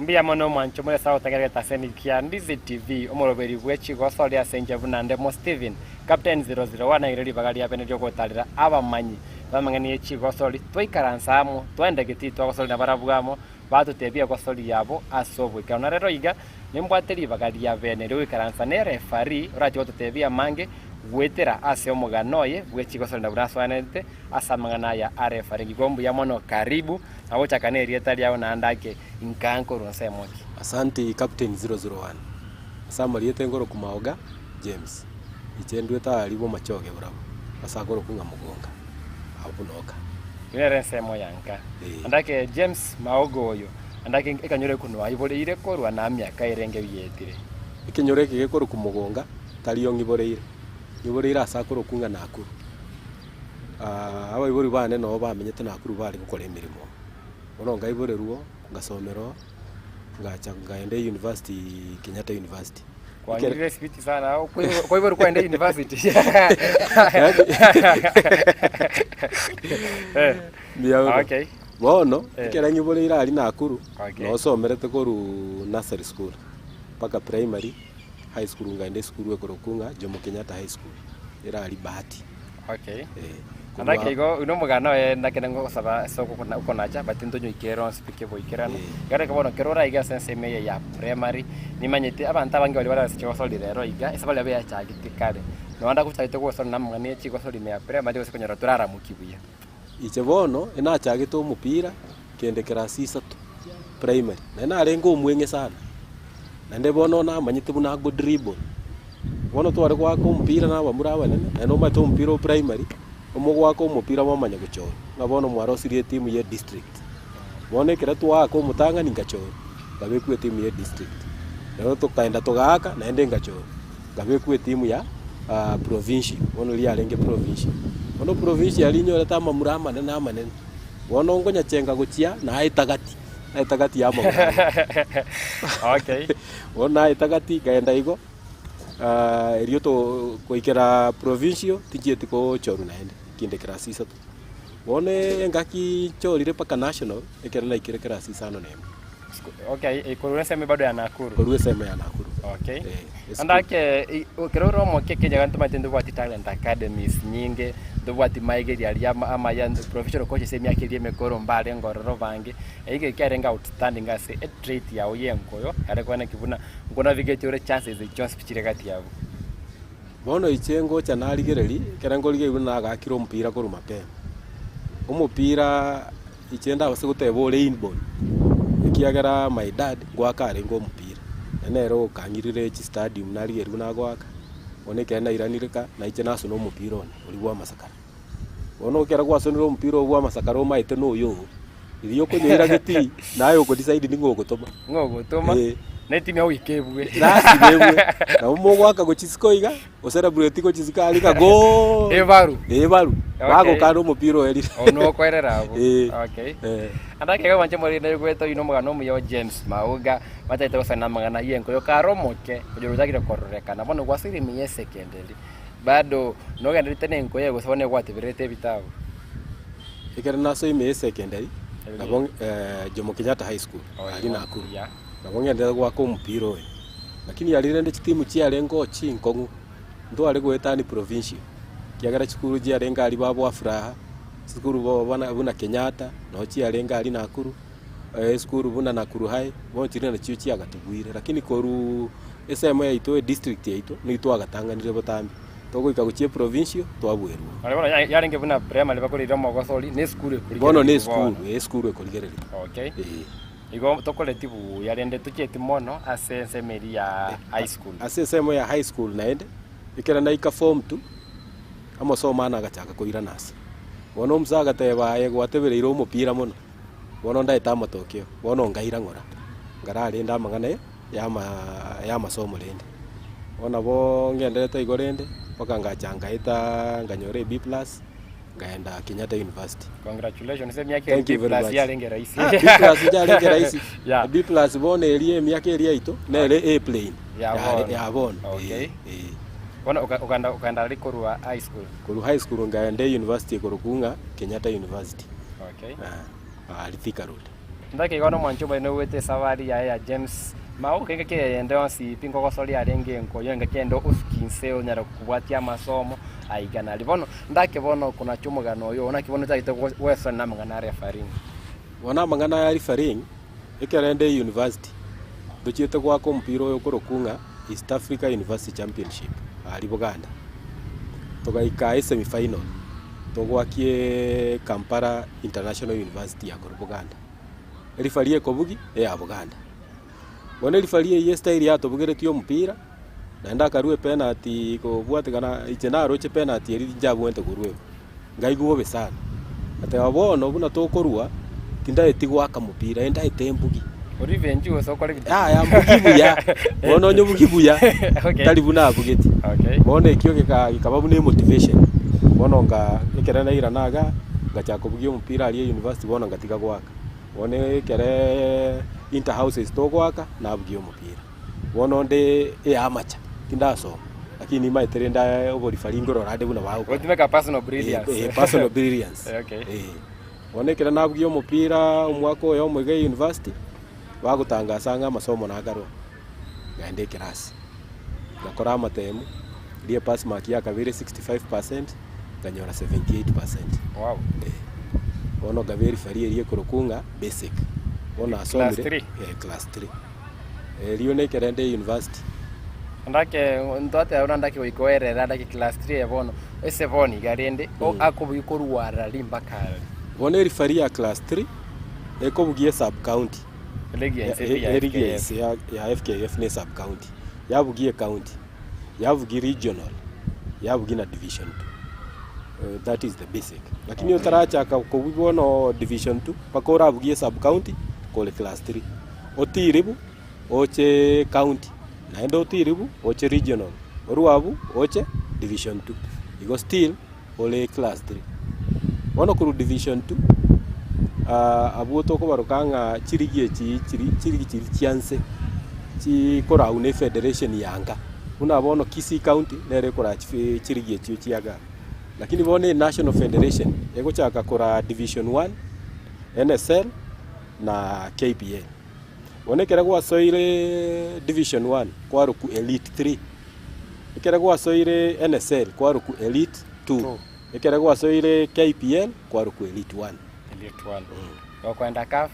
Mbuya mono omwancho more ase agotegerera egetaseni kia Ndizi TV, omoroberi bwe chigosori ase inche buna Ndemo Stephen, Captain 001 naigire ribaga ria bene riogotarera abamanyi b'amang'ana ye chigosori, twaikaransa amo, twaenda getii twagosori nabarabwo amo, batotebia egosori yabo ase oboikeranu. Na rero iga nimbwate ribaga ria bene riogoikaransa ne referee orache gototebia amange goetera ase omogano oye bwe chigosori na buna asoanete ase amang'ana aya a referee. Igo mbuya mono karibu na gochaka nerieta riao naende ake inka nkorwa ensemo ki. Asanti Captain 001. Ase amarieta engoroku Maoga James. Inche ndwete aaria bw'amachoge barabwo, ase akorokwa ng'a Mogonga, abwo noka. Eyio nere ensemo ya nka. Ee. Naende ake James Maoga oyo, naende ake ekanyoro eke noiboreire korwa na emiaka erenge bietire. Ekenyoro eke gekorokwa Mogonga, tari ong'iboreire, ng'iboreire ase akorokwa ng'a Nakuru. Abaibori bane nabo bamenyete Nakuru bare gokora emeremo. Bono nkaiborerwa oo, ngasomera oo, ngacha nkaenda eyunivasiti Kenyatta University. Kwanyurire speech sana okoiborwa kwaenda university. Eh, Mbuya mono. Okay. Bono, Eh. ekero ng'iboreire aria Nakuru, Okay. nosomerete korwa nursery school mpaka primary, high school nkaenda esukuru ekorokwa ng'a Jomo Kenyatta High School, ere aria Bahati. Okay. Eh, Naende korwa igo oyio nomogano oye nakende ngosaba ase okona okonacha but ntonyoikere onsi pi keboikeranu. Eh. Ekero eke bono kero oraiga ase ensemo eye ya primary, nimanyete abanto abange baria bare ase chigosori rero iga, ase baria bayachagete kare, nonye ndagochagete gosori namang'ana ya chigosori ime ya primary gose konyora toraramoki buya. Inche bono enachagete omopira kende class isato primary, naende narenge omweng'e sana, naende bono namanyete buna ago dribble. Bono tware goaka omopira na abamura abanene, naende omanyete omopira o primary, omogoaka omopira mwamanya gochorwa, ng'a bono mwarosirie etimu ya edistrict. Bono ekero twaaka omotang'ani ngachorwa, nkabekwa etimu ya edistrict. Nabo tokaenda togaaka naende ngachorwa, nkabekwa etimu ya provincial, bono riria yarenge provincial. Bono provincial aria nyorete amamura amanene amanene, bono nkonyachenga gochia naeta gati, naeta gati ya amagoro ane. Okay. Bono naeta gati nkaenda igo. Erio to goikera provincial tinchieti gochorwa naende, kinde class isato. Bono engaki nchorire mpaka national, ekero naikire class isano na emo. Okay, korwa ensemo bado ya Nakuru. Korwa ensemo ya Nakuru. Okay. Eh, Naende ake ekero ore omoke Kenya ntomanyete ntobwati talent academies nyinge, ntobwati maigeria aria amaya, professional coaches emiaka eria emekoro mbarenge ororo bange, Eiga ekiarenge outstanding ase etrait yao y'enkoyo yare koeneki buna nkonavigate ore chances chionsi pi chire gati yabo. Bono inche ngocha narigereria, ekero nkorigereria buna nagakire omopira korwa mapema. Omopira inche ndabase goteba ore inborn, ekiagera my dad ngoaka arenge omopira, na nere okang'irire chistadium narigereria buna agoaka, bono ekero nairanire ka, naiche nasona omopira one, oria bwa amasakara. Bono ekero gwasonire omopira oo bwa amasakara omaete noyo oo, riria okonyoira getii, naye oko decide ning'o ogotoma. Ng'o ogotoma, Eh. na etimu yao goika ebue. Lasima ebue. Nabo mogoaka gochia isiko iga, ocelebrate gochia isiko aria ng'a goal! Ebaru. Ebaru. Okay. Bagokana omopira oerire. Obo nokoerera abwo. Eh. Okay. Eh. Ande ekero mwanche more naigwete oyio nomogano omuya o James Mauga, batagete gosana amang'ana y'enkoyo kare omoke, oyore ochakire kororekana. Bono gwasoire ime ya esekenderi. Bado nogendererete nenkoyo gose bono egwatebererete ebitabu? Ekero nasoa ime y'esecondary, Erio nabo Jomo Kenyatta High School, aria Nakuru, Yeah. nabo ngenderete goaka omopira oyo. Lakini aria rende chitimu chiarenge oo chinkong'u, ntware goetania provincial, ekiagera chisukuru chiarenge aria ba Bwafuraha, chisukuru bo bana buna Kenyatta, noo chiarenge aria Nakuru. esukuru buna Nakuru High, bono chiria nachio chiagatobuire. Lakini korwa esemo yaito edistrict yaito, nigo twagatang'anire botambe, togoika gochia eprovincial twabuerwa. Nonye bono yarenge buna primary bakoreire omogosori, na esukuru ekorigererigwa Bono na bono. esukuru, esukuru ekorigererigwa. Okay. Eh. Igo tokoreti buya rende tochieti mono ase ensemo eria ya high school. Ase ensemo ya high school naende, ekero naika form two, amasomo ane agachaka koirana ase. Bono omusa agateba aye gwatebereire omopira mono. Bono ndaete amatokeo, bono nkaira ng'ora, nkararende amang'ana y'amasomo rende. Bono nabo ngenderete igo rende, mpaka ngacha nkaeta nkanyora e B plus, nkaenda Kenyatta University. Congratulations, emiaka eri Thank you B very plus much. yarenge rahisi. Ah, B plus yarenge rahisi. Yeah. B plus bono eria emiaka eria yaito, nere A plain. Ya Yare- bono. ya bono. Okay. Eh, eh. Bono oka- okaenda okaenda aria korwa high school. Korwa high school nkaenda university ekorokwa ng'a Kenyatta University. Okay. Ah, aria Thika Road. Ndake igo nomwancho omonene ogoeta esabari yaye ya James Mauga engaki eyende yonsi pi nkogosoria arenge enkoyo engaki ende osuki inse onyare kobwatia amasomo aiga nari bono ndake bono okonacha omogano oyo naki bono otagete goesona na amang'ana a refereeing. Bono amang'ana aya refereeing, ekero ende university, ntochiete goaka omopira oyo okorokwa ng'a East Africa University Championship aria Buganda. Togaika esemi final, togoakia Kampala International University ya korwa Buganda. Referee ekobugia eya Buganda. Bono erifari eyio estyle yatobugeretie omopira, naende akarua epenalty kobwatekana inche naroche penalty eria nchabwente korwa ebo, nkaigwa bobe sana. Ngateba bono buna tokorwa, tindaeti goaka mopira, endaete mbugi. Orevenge gose okore bidii? Yaya mbugi buya, bono onye obugi buya, Okay. tari buna abugetie. Okay. Bono ekio geka gekaba buna emotivation, bono nka ekero nairana igaa, ngachaka kobugia omopira aria university bono ngatiga goaka. Bono ekere inter houses togoaka, nabugia omopira. Bono onde eyamacha, tindasoma, lakini nimaete rende oborifari nkorora ande buna bagokora. Gotumeka personal brilliance. Eh, eh, personal brilliance. Okay. Eh. Bono ekero nabugia omopira omwaka oyomo iga university, bagotangasa ng'a amasomo nakarwa, ngaenda ekerasi, ngakora amatemu, riria epass mark yakabeire 65%, nkanyora 78%. Wow. Eh. Bono nkaba erifari eria ekorokwa ng'a basic. Bono Class nasomire three? eh, class three. Erio nekero ende university. Ndake ntwateba buna ndake goika oerere ndake class three eye bono, ase bono iga rende o- akobugia korwara rimbaka arari. Bono erifari ya class three, ekobugia esub county. Eligi ya inse pi ya Eligi ya FKF. inse ya ya FKF ne esub county. Yabugia ecounty, yabugia regional, yabugia na division two. That is the basic. Lakini otarachaka kobua bono division two, mpaka orabugie esub county kore class three. Otiribu oche county, naende otiribu oche regional, orwe abwo oche division two. Igo still ore class three. Bono korwa division two, abwo tokobaroka ng'a chirigi echi chiri chirigi chiria chia nse, chikorau na efederation ya nka. Buna bono Kisii county nere ekoraa chife chirigi echio chia igaa. Lakini bono enational federation egochaka koraa division one, NSL na KPL. Bono ekero gwasoire division one kwarokwa elite three, ekero gwasoire NSL kwarokwa elite two, Two. ekero gwasoire KPL kwarokwa elite one. Elite one. Gokoenda CAF?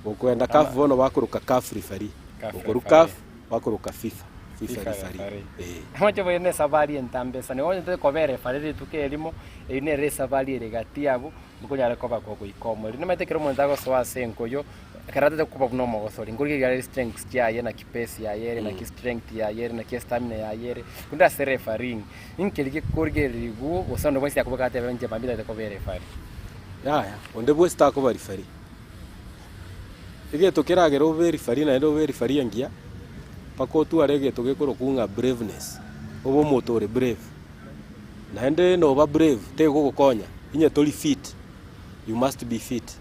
Gokoenda CAF bono bakoroka CAF referee. CAF Gokorwa referee. CAF bakoroka FIFA, FIFA FIFA referee. referee. Eh. Omoche boyio ne esabari entambe sana, onye koba erefari rituko erimo, eyio nere esabari ere gati abwo, Nkonyare koba kogoika omorero. Nimanyete ekero omonto agosoa ase enkoyo, ekero atete koba buna omogosori, nkorigereria are strengths chiaye, naki pace yaye ere, naki strength yaye ere, naki estamina yaye ere. Korende ase refereeing, inki gekorigeriwu gose onde bwensi akoboka atebe inche mambia ntagete koba erefari. Yaya, onde bwensi takoba referee. Egento keragere obe referee naende obe referee engiya, mpaka otware egento gekorokwa ng'a braveness, obe omonto ore brave. Naende noba brave tegogokonya inye tori fit, you must be fit,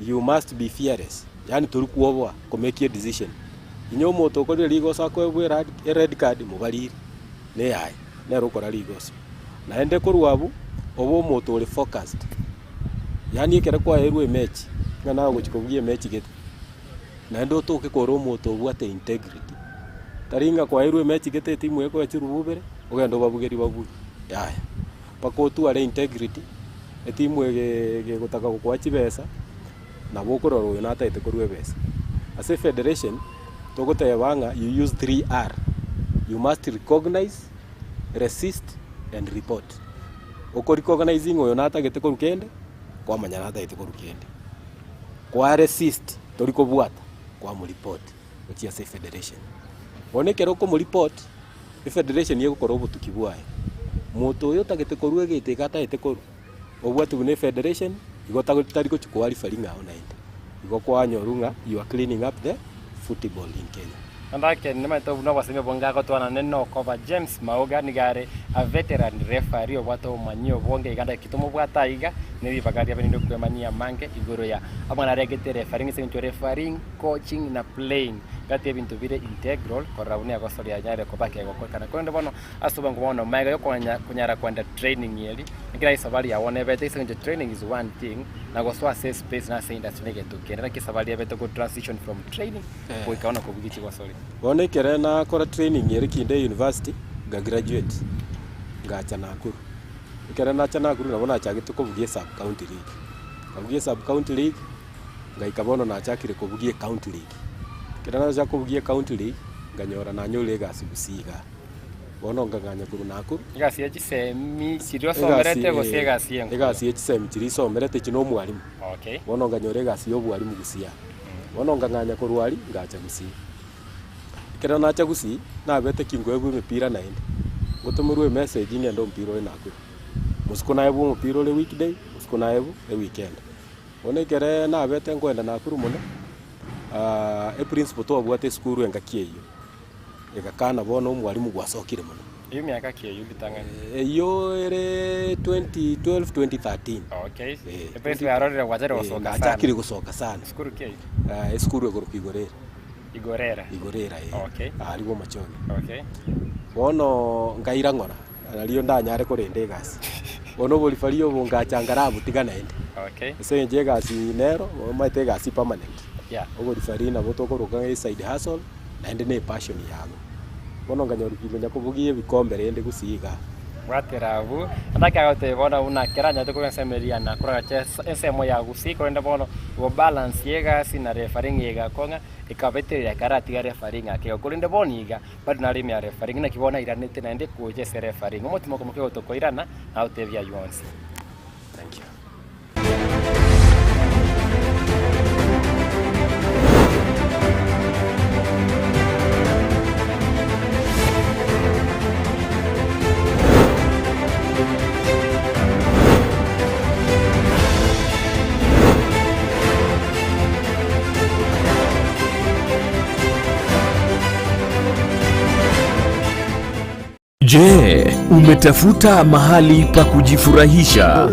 you must be fearless yaani tori kwoboa ko make a decision. Inye omonto okorire rigoso akoegwa erad ered card mobarire neyaye nere okora rigoso. Naende korwa abwo obe omonto ore focused yaani ekero kwaerwe emechi ng'a naye ogochi kobugia emechi gete naende otoke kore omonto obwate integrity. Tari ng'a kwaeirwe emechi gete etimu ekoe chirububere, ogende obabugerie babue, yaya. Mpaka otware integrity, etimu ege egotaka gokoa chibesa, nabo okorora oyo natagete korwa ebesa. Ase efederation, togoteba ng'a you use 3R, you must recognize, resist and report. Oko recognizing oyo natagete korwa kende, kwamanya natagete korwa kende. Kwa resist, tori kobwata, kwamoreport. gochia ase efederation. Bono ekero okomoreport, efederation egokora obotuki bwaye. Monto oyo otagete korwa egento eke atagete korwa, obwati buna efederation, igo tari gochia koa referee ng'ao naende. Igo kwanyorwa ng'a you are cleaning up the football in Kenya. Naende ake nimanyete buna obosemi obonge agotwana nere nokoba James Mauga nigo are a veteran referee obwate obomanyi obonge iga ndaki tomobwate aiga. Ne ribaga riabe rinde okwemanyia amange igoro ya amang'ana aria refereeing ase eng'encho refereeing, coaching na playing gati ebinto bire integral korora buna egosoria yanyarire koba kegokorekana. Korende bono ase obwango bono magega yokonya konyara koenda training eria, ekero esabari yao bono ebete ase eng'encho training is one thing na gosoa ase espace na ase industry na egento kende. Naki esabari ebete go transition from training goika bono kobugia chigosori. Bono ekere nakora training ere kinde university, nga graduate, ngacha Nakuru. Ekero nacha Nakuru nabo nachagete kobugia esub county league, nkabugia esub county league, ngaika bono nachakire kobugia ecounty league. Ekero nacha kobugia ecounty league, nkanyora nanyorire egasi gusii igaa. Bono nkang'anya korwa Nakuru. Egasi ya chisemi chiria osomerete gose egasi ya enkoro? Egasi ya chisemi chiria isomerete echi na omwalimu. Okay. Bono nkanyora egasi ya obwalimu gusii aa. Bono nkang'anya korwa aria, ngacha gusii. Ekero nacha gusii, nabete kinkoegwa emepira naende, ngotomerwa emessage ng'ende omopira ore Nakuru. Mosiko naebwa omopira ore weekday, mosiko naebwa eweekend. Bono ekere nabete nkoenda Nakuru mono, eprinciple twabwate esukuru engaki eyio, egakana bono omwalimu gwasokire mono. Eyio miaka ki eyio ritang'ani? Eyio ere 2012, 2013. Okay. Eprinciple yarorire gwachakire gosoka sana. Nachakire gosoka sana. Sukuru ki eyio? Esukuru ekorokwa Igorera. Igorera. Igorera eh. Okay. Aria bw'Omochoge. Okay. Bono nkaira ng'ora, nario ndanyare korenda egasi. Bono oborifari obo ngacha nkarabotiga naende. Okay. Ase eng'encho egasi nero, omanyete egasi permanent. Yeah. Oborifari nabo tokoroka ng'a eside hustle, naende na epassion yago. Bono nkanyora konya kobugia ebikombe rende gusii igaa. Bwatera abwo, naende akagotebia bono buna ekero anyarete korwa ensemo eria na koragacha ensemo ya gusii korende bono obalance ya egasi na refereeing egakong'a ekabetereria ekero atiga refereeing ake igo. Korende bono iga bado nare ime ya refereeing naki bono airanete naende gocha ase refereeing. Omotima okomokia ogotokoirana nagotebia aywo onsi. Thank you. Je, umetafuta mahali pa kujifurahisha?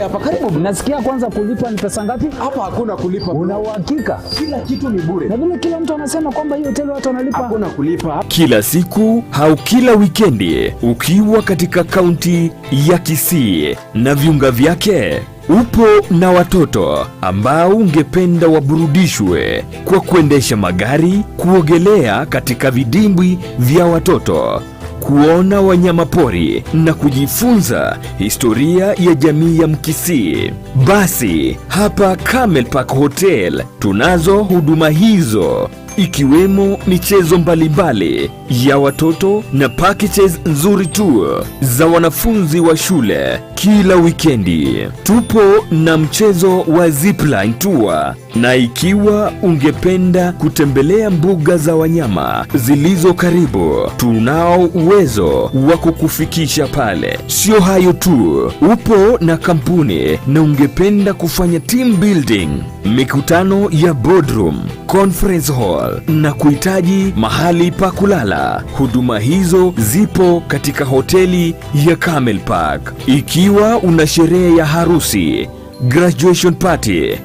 Hapa karibu. Nasikia kwanza kulipa ni pesa ngapi? Hapa hakuna kulipa. Una uhakika? Kila kitu ni bure. Na vile kila mtu anasema kwamba hii hoteli watu wanalipa. Hakuna kulipa. Kila siku au kila wikendi ukiwa katika kaunti ya Kisii na viunga vyake, upo na watoto ambao ungependa waburudishwe kwa kuendesha magari, kuogelea katika vidimbwi vya watoto, kuona wanyama pori na kujifunza historia ya jamii ya Mkisii. Basi hapa Camel Park Hotel tunazo huduma hizo ikiwemo michezo mbalimbali ya watoto na packages nzuri tu za wanafunzi wa shule kila wikendi. Tupo na mchezo wa zipline tour, na ikiwa ungependa kutembelea mbuga za wanyama zilizo karibu, tunao uwezo wa kukufikisha pale. Sio hayo tu, upo na kampuni na ungependa kufanya team building, mikutano ya boardroom, conference hall na kuhitaji mahali pa kulala, huduma hizo zipo katika hoteli ya Camel Park. Ikiwa una sherehe ya harusi, graduation party,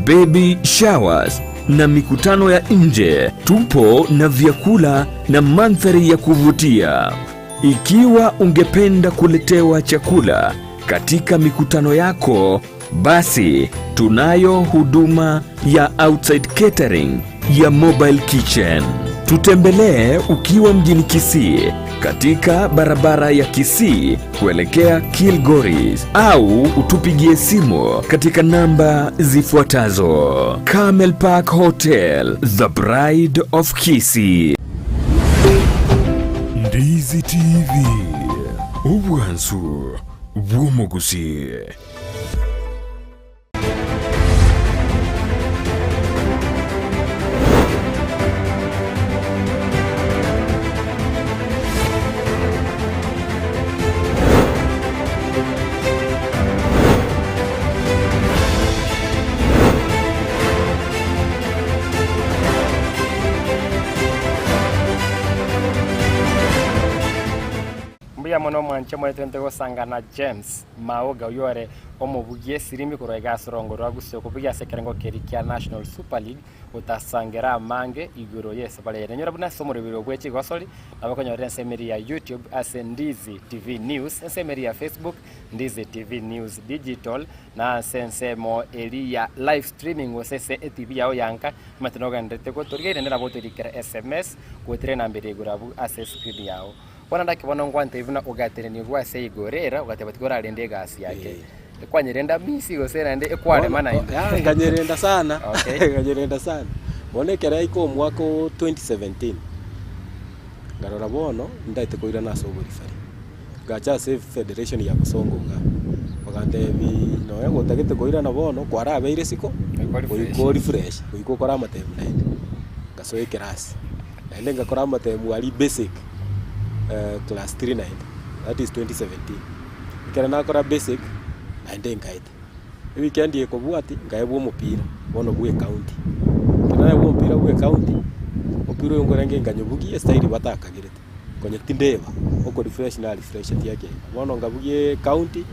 baby showers na mikutano ya nje, tupo na vyakula na mandhari ya kuvutia. Ikiwa ungependa kuletewa chakula katika mikutano yako, basi tunayo huduma ya outside catering ya mobile kitchen. Tutembelee ukiwa mjini Kisii katika barabara ya Kisii kuelekea Kilgoris au utupigie simu katika namba zifuatazo. Camel Park Hotel, the Bride of Kisii. Ndizi TV, obwansu bw'omugusi. Mbuya mono omwanche omorete nte gosanga na James Maoga oyio ore omobugia esirimi korwa iga ase orongo rwa Gusii okobugia ase ekerengo keria kia National Super League gotasangera amange igoro y'esabari eye. Nainyora buna ase omoroberi bwe chigosori nabo okonyorera ensemo eria ya YouTube ase Ndizi TV News, ensemo eria ya Facebook Ndizi TV News Digital, na ase ensemo eria ya live streaming gose ase etibi yao ya nka, omanyete nogendererete gotorigia naende nabo otorikere sms goetera enamba eria igoro abwo ase escreen yao. Bono ndake bono ngwantebie buna ogatenenigwa ase igoro era ogateba tiga orarende egasi yake. Ekwanyerenda misi gose naende ekwarema naende? Bono, ya nkanyerenda sana, Okay. nkanyerenda sana. Bono ekero yaika omwaka o 2017, nkarora bono ndaete koirana ase oborifari. Ngacha ase efederation ya bosongo igaa, bagantebi nonya gotagete koirana bono kwarabeire isiko, Goika orefresh. goika orefresh, goika okore amatemu naende. Ngasoa ekerasi, naende ngakora amatemu aria basic class three naende, that is 2017. Ekero nakora basic, naende nkaeta. Ewikendi ekobwatia, nkaebwa omopira bono bwa ecounty. Ekero naebwa omopira bwa ecounty, omopira oyo nkorenge nkanyobugia estyle batakagerete. Konya tindeba, oko refresh na refresheti ekeene. Bono nkabugia ecounty,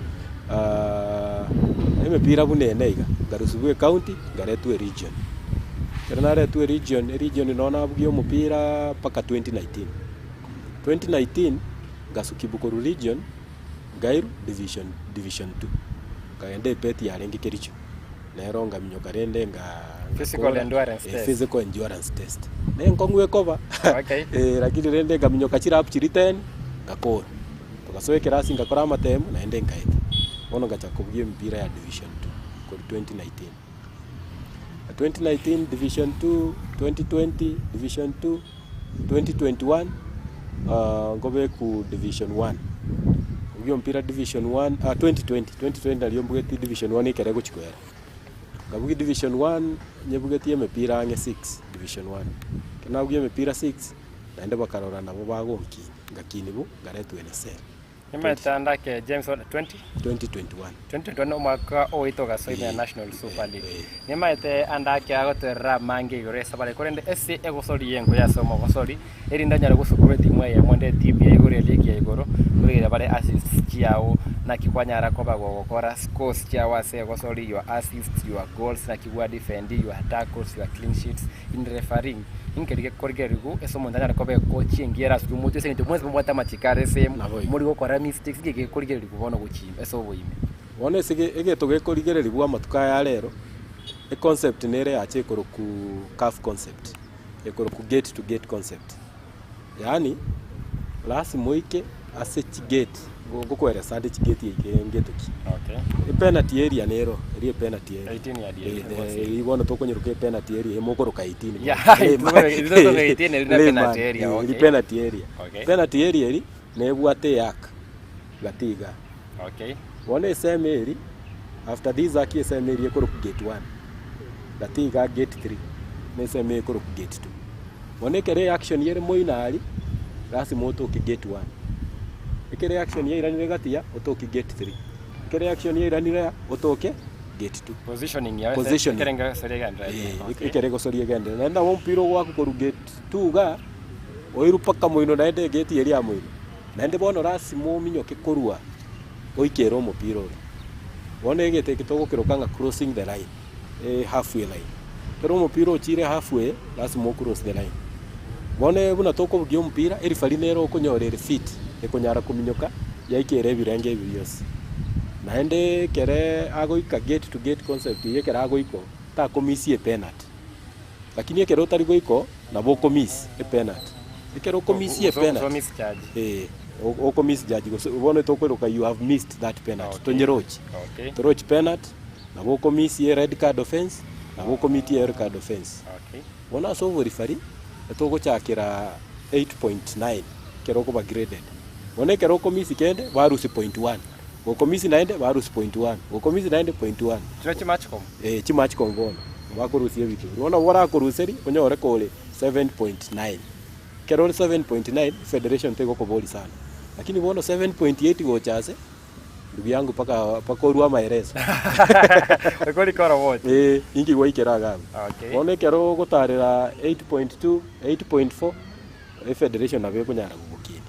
emepira buna ene iga, nkarusigwa ecounty, nkaretwa eregion. Ekero naretwa eregion, eregion noo nabugia omopira mpaka 2019. 2019, ngasukigwa korwa region, nkairwa division division two, nkagenda ebeti yarenge kericho. Nero ngaminyoka rende nga Physical ngakora, endurance eh, test. physical endurance test. Ne enkong'u ekoba, Okay. eh, lakini rende ngaminyoka chirapu chiria ten, ngakora. Togasoa ekerasi ngakora amatemu naende nkaeta. Bono ngachaka kobugia emipira ya division two korwa 2019. 2019 division two, 2020 division two, 2021 nkobeku division one. Obugia omopira division one, 2020, 2020 nario mbugetie division one ekero egochia koera. Nkabugia division one, nyebugetie emepira ang'e six, division one. Ekero nabugia emepira six, naende bakarora nabo bagonkinia, ngakinigwa, ngaretwa NSL. Nimanyete ande ake James one 20? 2021. 2021 omwaka ogoita ogasoa ime ya National Super League. Nimanyete ande ake agotoerera amange igoro y'esabari korende ase egosori y'enko ase omogosori erinde onyare gosukurwa etimu eyemo ende etimu ya igoro eligi ya igoro korigereria bare assists chiao naki kwanyara koba gogokora scores chiao ase egosori your assists, your goals naki gwa defend, your tackles, your clean sheets in refereeing. Inkeri gekorigerigwa ase omonto anyare koba ekochi engiya erasukwe omotwe ase eng'encho mwensi mobwate amachiko are esemo, Nabo igo. mori gokora mistakes, inki gekorigererigwa bono gochia ime ase oboime? Bono ase egeto gekorigererigwa amatuko aya a rero, econcept nere yacha ekorokwa CAF concept, ekorokwa gate to gate concept. Yaani, lasima oike ase chigate, ngokoeresa ande chigate eike ngeto ki. Okay. Epenalty area nero, eria epenalty area. 18 yard Eh, area. eh, bono tokonyeroka epenalty area mokoroka 18 bono. Yeah, Lema. itotoka 18 eri na Lema, penalty area, eh, okay. eri penalty area. Okay. Penalty area eri, nebwate earc gati igaa. Okay. Bono esemo eri, after this arc esemo eri ekorokwa gate one, gati igaa gate three, na esemo eye ekorokwa gate two. Bono ekero eaction ere moino aria, lasima otoke gate one. Ekero eaction yairanire gati ya, otoke gate three. Ekero eaction yairanire aa, otoke gate two. Positioning yaye ase Positioning. ekero engesoria egenderere. Eh, Okay. ekero egosoria egenderere. Naende nabo omopira ogoakwa korwa gate two igaa, oirwe mpaka moino naende egate eria ya moino. Naende bono lasima ominyoke korwa oikere omopira oria. Bono egete eke togokeroka ng'a crossing the line, eh halfway line. Ekero omopira ochire halfway, lasima o cross the line. Bono buna tokobugia omopira, erifari nere okonyora ere fit, ekonyara kominyoka yaikera ebirenge ebi bionsi. Naende ekere agoika gate to gate concept eye ekero agoika oo, takomisia epenalty. Lakini ekero otari goika oo, nabo okomiss epenalty. Ekero okomisia Gose- gose epenalty, omisjudge. eh, o- okomisjudge gose bono tokoiroka you have missed that penalty, Okay. tonyerochi. Okay. Torochi penalty, nabo okomisia red card offence, nabo okomitia yellow card offence. Okay. Bono ase oborifari, etogochakera 8.9 ekero okoba graded. Bono ekero okomisi kende, barusia point one, gokomisi naende barusia point one, gokomisi naende point one. Chiro chimatch com? Eh, chimatch com bono, bakorusia ebinto biria. Bono nabo barakoruseria, onyore kore 7.9. Ekero ore 7.9, federation tegokoboria sana. Lakini bono 7.8 gocha ase, Ndugu yangu mpaka mpaka orue amaereso. Ekori korobochi. Eh, inki gwaikera iga abwo. Okay. Bono ekero ogotarera 8.2, 8.4, efederation nabo ekonyara gogokinia.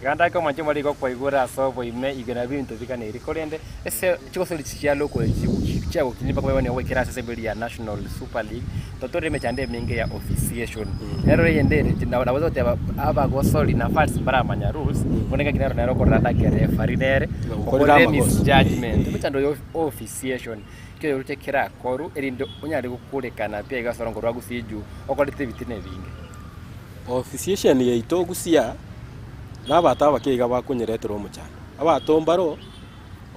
Iga ndake omwanche more igo kwaigure ase oboime iga nabio ebinto biganeiri korende ase chigosori chia local chiagokini mpaka baigwane goikera ase eseberi ya National Super League totorire emechando emenge ya officiation. Nero eyende ere nabo nabo togoteba abagosori na fans mbaramanya rules bono engaki nero nere okorora ndake referee nere Okorire okorire amagoso. misjudgment. Emechando ya officiation Ekeroche kerakorwe, erinde onyare gokorekana pi aiga ase orongo rwa gusii juu okorete ebitina ebinge. Officiation yaito gusii aa, na abanto abake iga bakonyeretera omochando. Abanto mbaro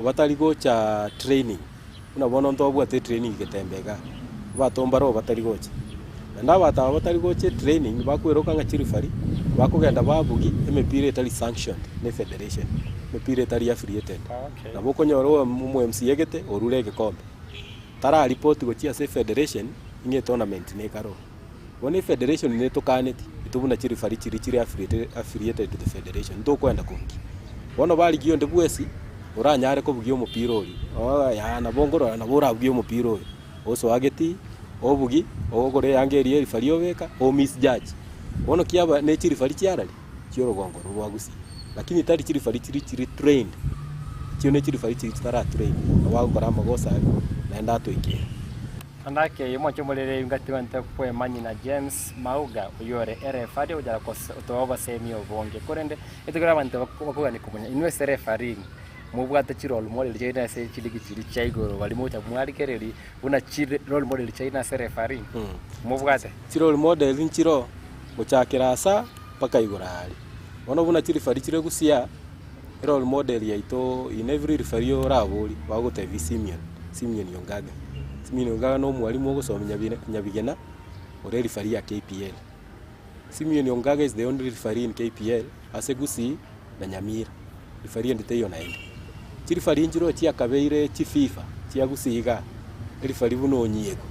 batari gocha training, buna bono ntwabwate etraining getembe igaa, abanto mbaro batari gocha. Naende abanto aba batari gocha etraining bakweroka ng'a chireferee, bakogenda babugia emepira etari sanctioned ne efederation, emepira etari affiliated. Nabo okonyora omo MCA gete orure egekombe, tararipoti gochia ase efederation ng'a etournament nekare oo. Bono efederation netokaneti intwe buna chireferee chiria chire affiliated to the federation ntokoenda kobugia. Bono barigia onde bwesi oranyare kobugia omopira oria, oo yaya nabo nkorora nabo orabugie omopira oyo, osoa getii, obugie, ogokora eyanga eria erefari obeka, o misjudge. Bono kiaba ne chirefari chiarari. chi'orogongo orwo rwa Gusii, lakini tari chirifari chiria chire trained, echio ne chirifari chiria chitara trained, nabo bagokora amagoso aria naende atoikere. Naende ake omochie omorere ngati bante kwemanyia na James Mauga oyio ore erefari ogochaka gotoa obosemi obonge. Korende etokire abanto bakogania komanya inwe ase refereeing mobwate chi role model chiaino ase chiligi chiria chia igoro baria mogocha mwarigereria buna chi role model chiaino ase refereeing mobwate? Chi role model nchiroo gochakera asa mpaka igoro aaria. Bono buna chirifari chire gusia, erole model yaito in every rifari oraborie, bagogotebia Simeon, Simeon Ongaga. Simeon Ongaga na omwalimu ogosomia nyabire nyabigena, ore erifari ya KPL. Simeon Ongaga is the only referee in KPL ase Gusii na Nyamira, rifari ende teiyo naende. Chirifari nchiroo chiakabeire chififa chia Gusii igaa, erifari buna Onyiego,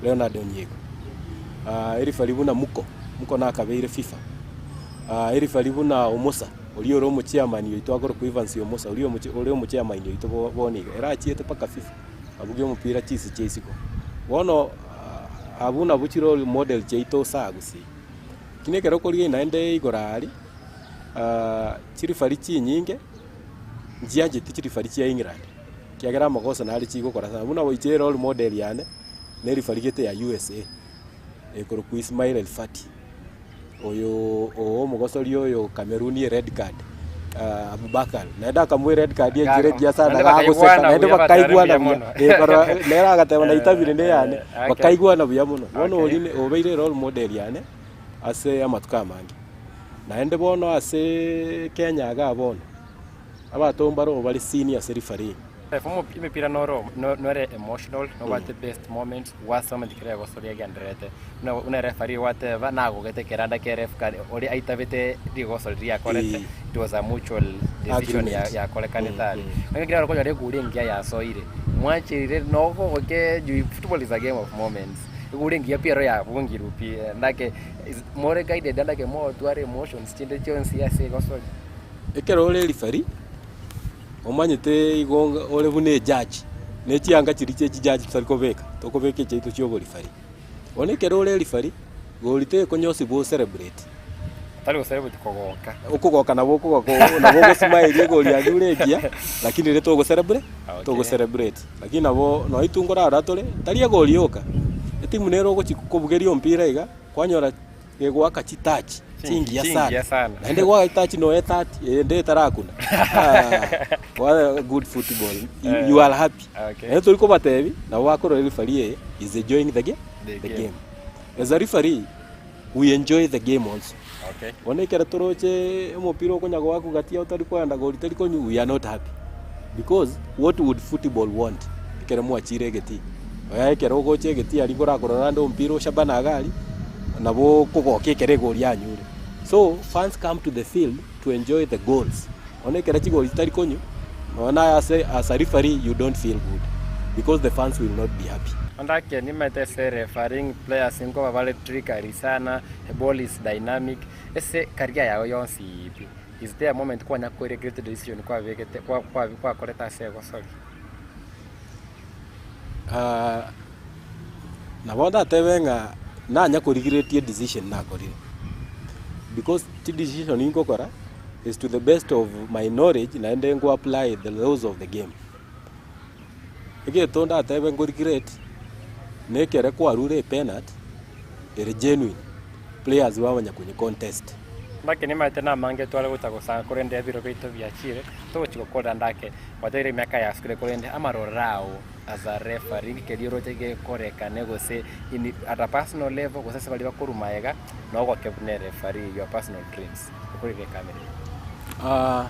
Leonard Onyiego, erifari buna Muko, Muko nakabeire fifa, erifari buna Omosa, oria ore omochairman oito akorokwa Evans Omosa, oria omochi ore omochairman oito bo bono iga, ere achiete mpaka fifa, abugia omopira chisi chia isiko. Bono abwo nabwo chirole model chiaito ase Gusii. Lakini ekero okorigia naende igoro aria. Chirifari chinyinge nchiancheti chirifari chia England, ekiagera amagoso nare chigokora sana. Buna goicha erole model yane, na erifari gete ya USA, ekorokwa Ismail Elfati, oyo oo omogosori oyo Cameroon ered card, Abubakar, naende akamoa ered card enchera engiya sana Naende gagoseka, bakaigwana naende buya bakaigwana batari buya, mbuya mono. ekero nere agateba naitabire neyane, Okay. bakaigwana buya mono. Bono Okay. oria ne obeire erole model yane, ase amatuko amange. Naende bono ase Kenya igaa bono, abanto mbaro bare senior ase refereeing. Emepira noro nore emotional, nobwate best moments, worst moment kera egosoria egendererete. Buna buna referee gwateba nagogete keranda kia ref kare oria aitabete rigoso riria akorete, it was a mutual decision Agreement. yakorekanete aria. Onye kera okonyora eguri engiya yasoire, mwancherire nogogoke juu football is a game of moments. Eguri engiya pi ero yabungirwe pi ndake More guided andake motware emotions chinde chionsi ase egosori. Ekero ore referee, omanyete igo ore buna ejudge, ne chianga chiria chia chijudge totari kobeka, tokobeka echiaito chia oboreferee. Bono ekero ore referee, gori tekonyosibwa o celebrate. Tari go celebrate kogoka. Okogoka nabo okogoka nabo ogosmile egori yaria ore engiya, lakini riria togo celebrate, Okay. togo celebrate. Lakini nabo nonye intwe nkorara tore, tari egori yoka, etimu nere ogochi kobugeria ompira iga. Kwanyora gegoaka chitachi chingiya Chingiya sana sana. naende goaka chitachi noe 30 eyende etarakuna Ah, what a good football you, you are happy Okay. naende tori kobatebi nabo bakorora referee eye is enjoying the, ga- The the game. game as a referee we enjoy the game also Okay. bono ekero toroche omopira okonya goakwa gati otari koenda gori tari konywa we are not happy because what would football want ekero mwachire egetii Oya ekero ogocha egetii aria korakorora ande omopira o Shabana iga aria, nabo okogokia ekero egori yanyure. So, fans come to the field to enjoy the goals. Bono ekero chigori chitari konywa, nonya naye ase as a referee you don't feel good because the fans will not be happy. Onde ake nimanyete ase refereeing players nkoba bare trickery sana, the ball is dynamic, ase career yago yonsi pi, is there a moment kwanya ko regret decision kwabegete kwakorete ase egosori? Nabo ndatebe ng'a nanya korigereretie decision nakorire, because chidecision ngokora. Is to the best of my knowledge naende nko apply the laws of the game. Egento ndatebe nko regret na ekere kwarure epenat ere genuine players bamanya konye contest. Ndake nimaete namange tware gocha gosanga korende ebiro biaito biachire togochi gokorera ndake gwateire emiaka yasukire korende amaroro ao as a referee inki keria oroche gekorekane gose in at a personal level gose ase baria bakorwa magega nogoke buna ereferee your personal dreams okorire ekamera eye.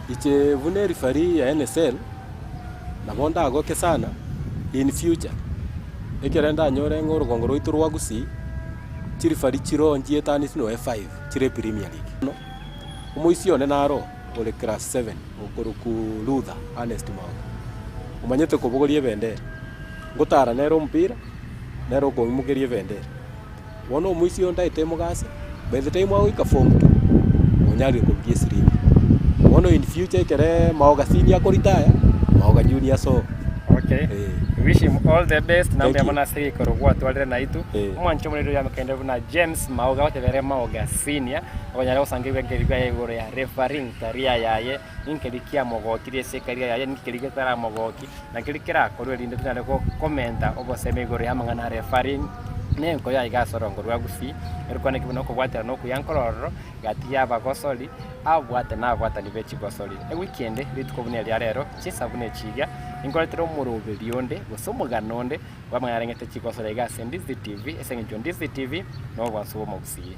Inche buna ereferee ya NSL nabo ndagoke sana in future ekere ndanyore ng'a orogongo rwaito rwa Gusii chireferee chiroo nchietani noe five chire Premier League. Omoisia one naro ore class seven okorokwa Luther Ernest Maoka, omanyete kobogoria ebendera, ngotara nere omopira, nere okoimokeria ebendera. Bono omoisia oyo ntaete emogase, by the time agoika form two, onyarire kobugia esirimbi. Bono in future ekereee Maoka senior akoritaya, Maoka junior asoe. Okay. Eh. We wish him all the best Thank na mbuya you. mono ase egeikaro gwatwarire naitwe. Eh. Omwancho omonene oyo amekende buna James Maoga gotebere Maoga Senior okonyara gosanga ebirengererio biaye igoro ya refereeing career yaye, ninki kiamogokirie ase ecareer yaye, ninki keria getaramogoki, na keria kerakorwe erinde tonyare gokomenta obosemi igoro ya amang'ana a refereeing, na enkoyo aiga ase orongo rwa Gusii, erikwaneki buna okobwaterana okuya nkorororo gati ya abagosori, abwate na abwatani be chigosori. Ewiki ende, rituko buna eria rero, chinsa buna echi iga, ninkoretere omoroberi onde, gose omogano onde, bw'amang'ana areng'ete chigosori aiga ase Ndizi TV, ase eng'encho Ndizi TV, nobwansu bw'omogusii.